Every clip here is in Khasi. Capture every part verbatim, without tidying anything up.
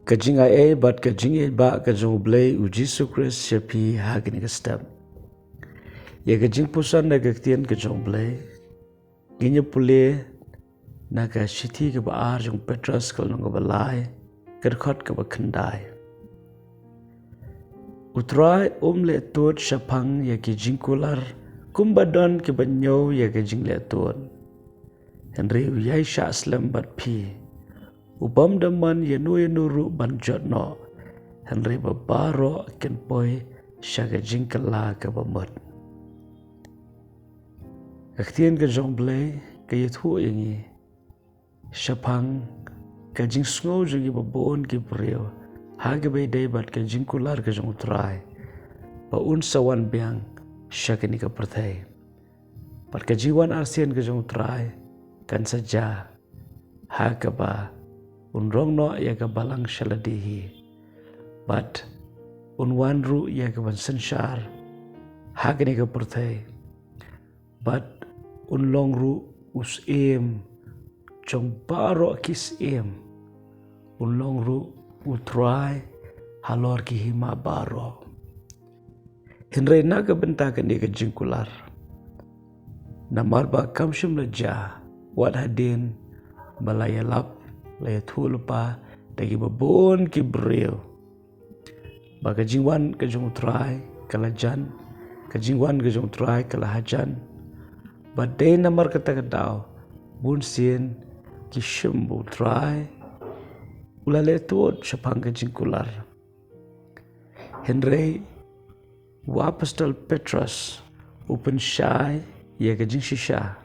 Ka jingai ei bad ka jingïaid ba ka jong U Blei U Jisu Khrist sha phi ha kane ka step. Ïa ka jingpuson da ka ktien ka jong U Blei, ngin ïa pule na ka shithi kaba ar jong Petros ka lynnong kaba lai, ka dkhot kaba khyndai. U Trai um leh tuid shaphang ïa ki jingkular kumba don kiba ñiew ïa ka jingleh tuid. Hynrei u ïai shah slem bad phi. U bym da mon ïano ïano ruh ban jot noh, hynrei ba baroh kin poi sha ka jingkylla kaba mut. Ka ktien ka jong U Blei ka ïathuh ïa ngi shaphang ka jingsngew jong kiba bun ki briew ha kaba ïadei bad ka jingkular ka jong U Trai, ba un sa wan biang sha kane ka pyrthei. Bad ka jingwan arsien ka jong U Trai kan sa jia ha kaba un rong noh ïa ka balang sha lade hi. Bad un wan ruh ïa ka ban synshar ha kane ka pyrthei. Bad un long ruh u Syiem jong baroh ki syiem. Un long ruh U Trai halor ki hima baroh. Hynrei na ka bynta kane ka jingkular, namar ba kam shym la jia, wat hadien ba la ïalap, la ïathuh lypa da kiba bun ki briew, ba ka jingwan ka jong U Trai ka la jan, ka jingwan ka jong U Trai ka la hajan. Bad dei namar kata ka daw, bunsien ki shim ba U Trai u la leh tuid shaphang ka jingkular. Hynrei u apostol Petros u pynshai ïa ka jingshisha.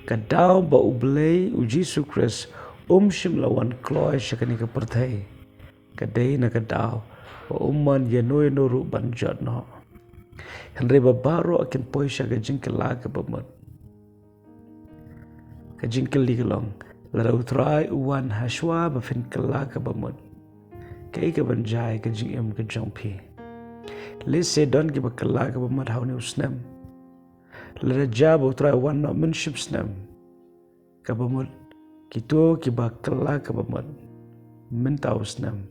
Ka daw ba U Blei U Jisu Khrist um shym la wan kloi sha kane ka pyrthei, ka dei na ka daw ba um mon ïano ïano ruh ban jot noh, hynrei ba baroh kin poi sha ka jingkylla kaba mut. Ka jingkylli ka long, lada U Trai u wan hashwa ba phin kylla kaba mut, kaei kaban jia ïa ka jingim ka jong phi? Lehse don kiba kylla kaba mut ha une u snem. Lada jia ba U Trai u wan noh mynshipsnem, kaba mut kito kiba kylla kaba mut mynta u snem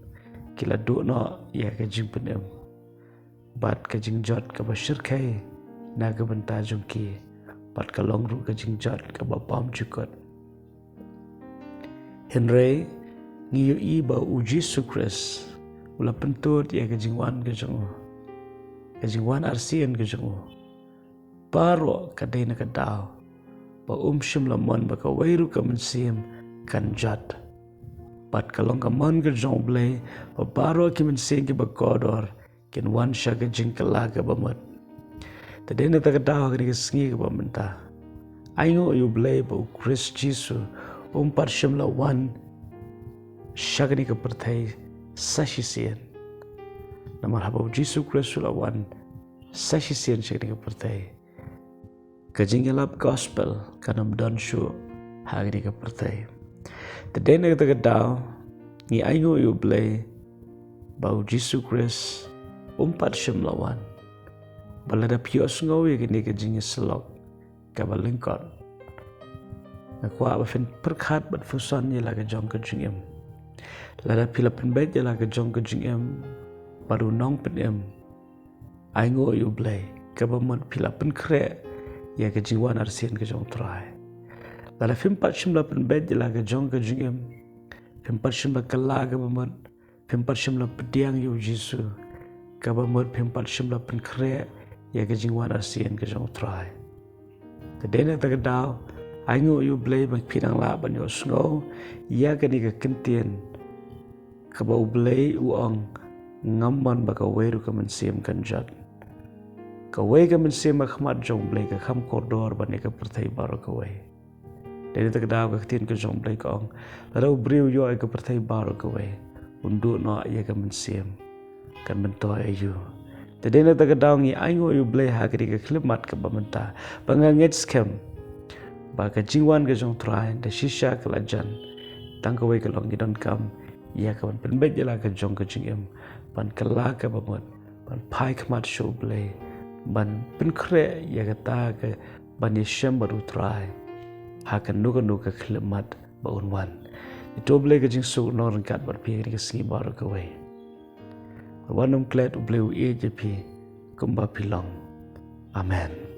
ki la duh noh ïa ka jingpynim bad ka jingjot kaba shyrkhei na ka bynta jong ki, bad ka long ruh ka jingjot kaba bymjukut. Hynrei ngi ïohi ba U Jisu Khrist u la pyntud ïa ka jingwan ka jong u, ka jingwan arsien ka jong u. Baroh ka dei na ka daw ba um shym la mon ba kawei ruh ka mynsiem kan jot. Bad ka long ka mon ka jong U Blei ba baroh ki mynsiem kiba kordor kin wan sha ka jingkylla kaba mut. Te dei na kata ka daw ha kane ka sngi kaba mynta, ainguh ïa U Blei ba U Khrist Jisu um pat shym la wan sha kane ka pyrthei sa shisien. Namar haba U Jisu Khrist u la wan sa shisien sha kane ka pyrthei, ka jingïalap gospel kan ym don shuh ha kane ka pyrthei. Te dei na kata ka daw ngi ainguh ïa U Blei ba U Jisu Khrist um pat shym la wan. Bad lada phi ïohsngew ïa kane ka jingïasyllok kaba lyngkot, nga kwah ba phin pyrkhat bad pyrshang ïa la ka jong ka jingim. Lada phi la pynbeit ïa la ka jong ka jingim bad u Nongpynim, ainguh ïa U Blei, kaba mut phi la pynkhreh ïa ka jingwan arsien ka jong U Trai. Lada phim pat shym la pynbeit ïa la ka jong ka jingim, phim pat shym la kylla kaba mut, phim pat shym la pdiang ïa U Jisu, kaba mut phim pat shym la pynkhreh ïa ka jingwan arsien ka jong U Trai. Te dei na kata ka daw, ainguh ïa U Blei ba phi dang lah ban ïohsngew ïa kane ka kyntien kaba U Blei u ong, ngam mon ba kawei ruh ka mynsiem kan jot. Kawei ka mynsiem ha khmat jong U Blei ka kham kordor ban ïa ka pyrthei baroh kawei. Dei na kata ka daw ka ktien ka jong U Blei ka ong, lada u briew u ïoh ïa ka pyrthei baroh kawei, un duh noh ïa ka mynsiem, kan myntoi aïu? Te dei na kata ka daw ngi ainguh ïa U Blei ha kane ka khyllipmat kaba mynta ba nga ngeit skhem ba ka jingwan ka jong U Trai da shisha ka la jan. Tang kawei ka long ngi donkam ïa ka ban pynbeit ïa la ka jong ka jingim, ban kylla kaba mut, ban phai khmat sha U Blei, ban pynkhreh ïa kata ka ban ïashem bad U Trai ha kano kano ka khyllipmat ba un wan. To U Blei ka jingsuk u nongryngkat bad phi ha kane ka sngi baroh kawei. Wat nym klet, U Blei u ïeit ïa phi kumba phi long. Amen.